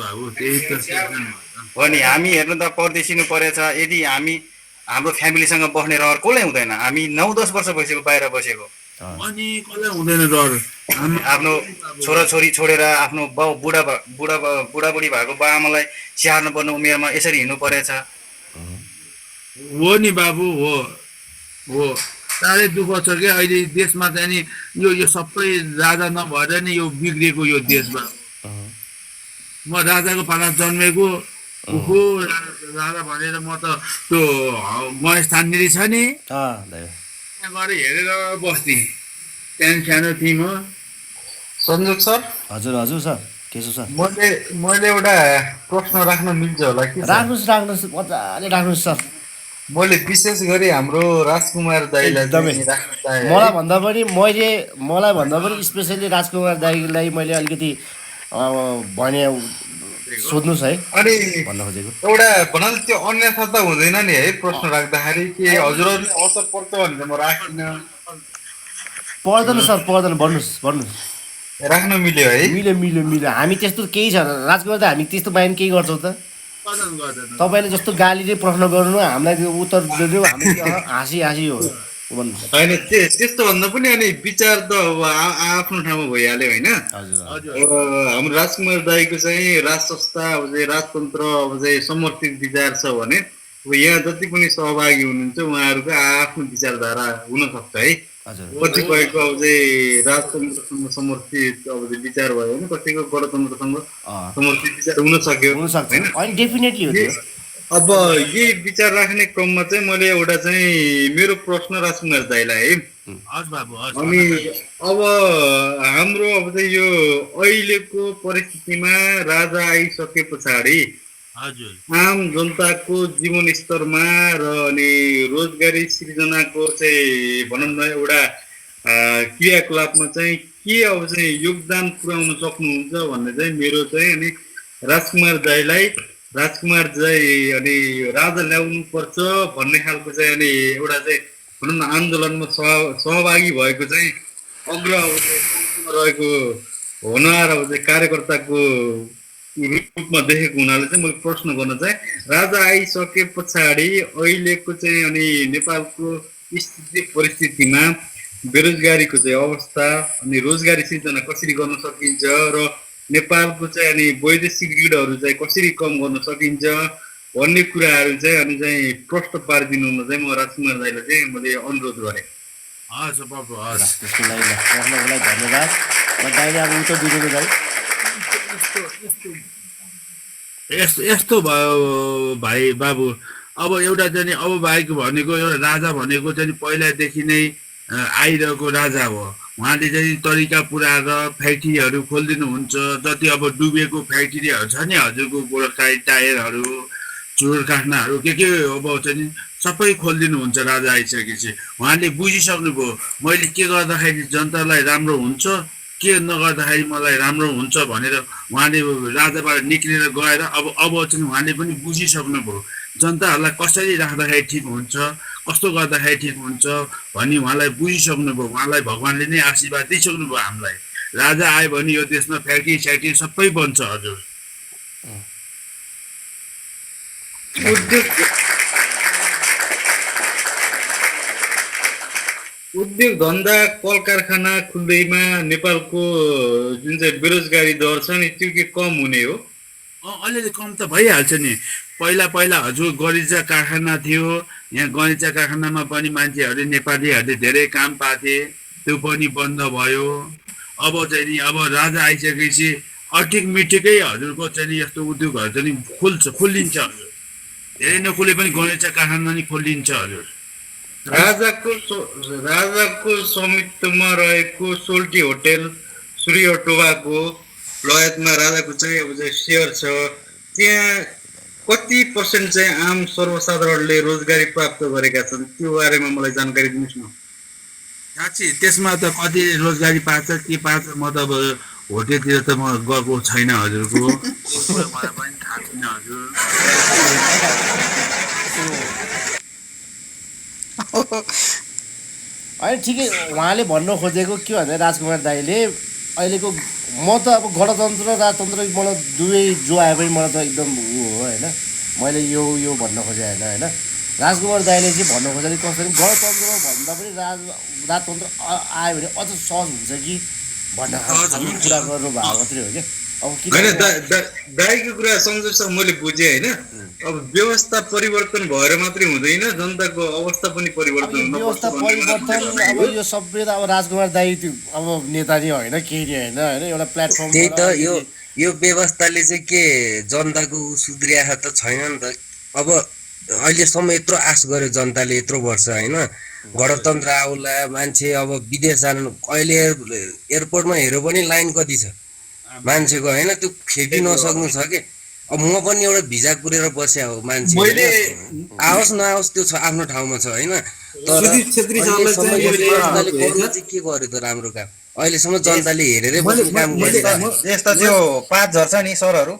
बाबु त्यही त हो नि हामी हेर्नु त परदेशिनु परेछ यदि हामी हाम्रो फ्यामिलीसँग बस्ने रहर कसलाई हुँदैन हामी 9-10 वर्ष भइसक्यो बाहिर बसेको अनि कसलाई हुँदैन डर आफ्नो छोराछोरी छोडेर आफ्नो बाउ बुढाबुढी भएको बाआमालाई स्याहार्नु पर्ने उमेरमा यसरी हिँड्नु परेछ हो नि बाबु हो हो साह्रै दुःख छ क्या अहिले देशमा चाहिँ नि यो सबै राजा नभएर नि यो बिग्रेको यो देशमा म राजाको पाला जन्मेको ओहो राजा भनेर म त त्यो गणेश थाननेरी छ नि त्यहाँ गएर हेरेर बस्थेँ त्यहाँदेखि सानो थिएँ म सञ्जोग सर हजुर हजुर सर केशव सर मैले एउटा प्रश्न राख्न मिल्छ होला कि राख्नुहोस् मजाले राख्नुहोस् सर मैले विशेष गरी हाम्रो राजकुमार दाईलाई राख्न चाहे मलाई भन्दा पनि स्पेसली राजकुमार दाईलाई मैले अलिकति भने सोध्नुहोस् है अनि भन्न खोजेको एउटा भनौँ त्यो अन्यथा त हुँदैन नि है प्रश्न राख्दाखेरि के हजुरहरूले असर पर्छ भनेर म राखिनँ पर्दैन सर पर्दैन भन्नुहोस् राख्न मिल्यो है मिल्यो हामी त्यस्तो केही छ राजकुमार त हामी त्यस्तो बाहिर केही गर्छौँ त तपाईँले जस्तो गालीले प्रश्न गर्नु हामीलाई उत्तर दिनु हामी हाँसी हो भन्नुहोस् होइन त्यस्तो भन्दा पनि अनि विचार त अब आफ्नो ठाउँमा भइहाल्यो होइन हाम्रो राजकुमार दाईको चाहिँ राज संस्था अब चाहिँ राजतन्त्र अब चाहिँ समर्थित विचार छ भने अब यहाँ जति पनि सहभागी हुनुहुन्छ उहाँहरूको आफ्नो विचारधारा हुनसक्छ है कतिपयको अब चाहिँ राजतन्त्रसँग समर्थित अब चाहिँ विचार भयो भने कतिको गणतन्त्रसँग समर्थित विचार हुन सक्यो होइन डेफिनेटली हो त्यो अब यही विचार राख्ने क्रममा चाहिँ मैले एउटा चाहिँ मेरो प्रश्न राजकुमार दाईलाई है अनि अब हाम्रो अब चाहिँ यो अहिलेको परिस्थितिमा राजा आइसके पछाडि आम जनताको जीवन स्तरमा र अनि रोजगारी सृजनाको चाहिँ भनौँ न एउटा क्रियाकलापमा चाहिँ के अब चाहिँ योगदान पुर्याउन सक्नुहुन्छ भन्ने चाहिँ मेरो चाहिँ अनि राजकुमार दाईलाई अनि राजा ल्याउनु पर्छ भन्ने खालको चाहिँ अनि एउटा चाहिँ भनौँ न आन्दोलनमा सहभागी भएको चाहिँ अग्र रहेको हुनहार अब चाहिँ कार्यकर्ताको रूपमा देखेको हुनाले चाहिँ मैले प्रश्न गर्न चाहिँ राजा आइसके पछाडि अहिलेको चाहिँ अनि नेपालको स्थिति परिस्थितिमा बेरोजगारीको चाहिँ अवस्था अनि रोजगारी सिर्जना कसरी गर्न सकिन्छ र नेपालको चाहिँ अनि वैदेशिक ऋणहरू चाहिँ कसरी कम गर्न सकिन्छ भन्ने कुराहरू चाहिँ अनि चाहिँ प्रश्न पारिदिनु हुन चाहिँ म राजकुमार दाईलाई चाहिँ मैले अनुरोध गरेँ त्यसको लागि धन्यवाद दाईले अब उत्तर दिनु दाई यस्तो भयो भाइ बाबु अब एउटा चाहिँ अब भाइको भनेको एउटा राजा भनेको चाहिँ पहिलादेखि नै आइरहेको राजा हो उहाँले चाहिँ तरिका पुऱ्याएर फ्याक्ट्रीहरू खोलिदिनुहुन्छ जति अब डुबेको फ्याक्ट्रीहरू छ नि हजुरको गोर्खा टायरहरू चुर कारखानाहरू के अब चाहिँ सबै खोलिदिनुहुन्छ राजा आइसकेपछि उहाँले बुझिसक्नुभयो मैले के गर्दाखेरि जनतालाई राम्रो हुन्छ के नगर्दाखेरि मलाई राम्रो हुन्छ भनेर उहाँले राजाबाट निक्लेर गएर अब चाहिँ उहाँले पनि बुझिसक्नुभयो जनताहरूलाई कसरी राख्दाखेरि ठिक हुन्छ कस्तो गर्दाखेरि ठिक हुन्छ भन्ने उहाँलाई बुझिसक्नुभयो उहाँलाई भगवान्ले नै आशीर्वाद दिइसक्नुभयो हामीलाई राजा आयो भने यो देशमा फ्याक्ट्री स्याक्ट्री सबै बन्छ हजुर उद्योग धन्दा कल कारखाना खुल्दैमा नेपालको जुन चाहिँ बेरोजगारी दर छ नि त्यो के कम हुने हो अलिअलि कम त भइहाल्छ नि पहिला हजुर गैँचा कारखाना थियो यहाँ गैँचा कारखानामा पनि मान्छेहरूले नेपालीहरूले धेरै काम पाथे त्यो पनि बन्द भयो अब चाहिँ नि अब राजा आइसकेपछि अटिक मिटिकै हजुरको चाहिँ यस्तो उद्योगहरू चाहिँ खोलिन्छ हजुर धेरै नखोले पनि गैँचा कारखाना नि खोलिन्छ हजुर राजाको स्वामित्वमा रहेको सोल्टी होटेल सूर्य टोबाको लगायतमा राजाको चाहिँ अब चाहिँ सेयर छ त्यहाँ कति पर्सेन्ट चाहिँ आम सर्वसाधारणले रोजगारी प्राप्त गरेका छन् त्यो बारेमा मलाई जानकारी दिनुहोस् न साँच्ची त्यसमा त कति रोजगारी पाएको छ के पाएको छ म त अब होटेलतिर त म गएको छैन हजुरको मलाई पनि थाहा छैन हजुर होइन ठिकै उहाँले भन्नु खोजेको के भन्दा राजकुमार दाईले अहिलेको म त अब गणतन्त्र राजतन्त्र मलाई दुवै जो आए पनि मलाई त एकदम ऊ हो होइन मैले यो भन्न खोजेँ होइन राजकुमार दाइले चाहिँ भन्न खोजेर कसरी गणतन्त्र भन्दा पनि राजतन्त्र आयो भने अझ सहज हुन्छ कि भन्ने खालको कुरा गर्नु भएको मात्रै हो क्या अब होइन किन दाइको कुरा सन्जोग सर मैले बुझेँ होइन अब व्यवस्था परिवर्तन भएर मात्रै हुँदैन जनताको अवस्था पनि परिवर्तन अब यो व्यवस्था परिवर्तन अब यो सबै त अब राजकुमार दाई त्यो अब नेता नि होइन केही नि होइन एउटा प्लेटफर्म त्यही त यो व्यवस्थाले चाहिँ के जनताको सुध्रिया त छैन नि त अब अहिलेसम्म यत्रो आश गर्यो जनताले यत्रो वर्ष होइन गणतन्त्र आउला मान्छे अब विदेश जानु अहिले एयरपोर्टमा हेऱ्यो पनि लाइन कति छ मान्छेको होइन त्यो खेपी नसक्नु छ कि अब म पनि एउटा भिजा कुरेर बस्या हो मान्छे आओस् नआओस् त्यो छ आफ्नो ठाउँमा छ होइन तर अहिलेसम्म यो व्यवस्थाले गर्नु चाहिँ के गर्यो त राम्रो काम अहिलेसम्म जनताले हेरेरै बस्ने काम गरेर यस्ता त्यो 5 झर्छ नि सरहरू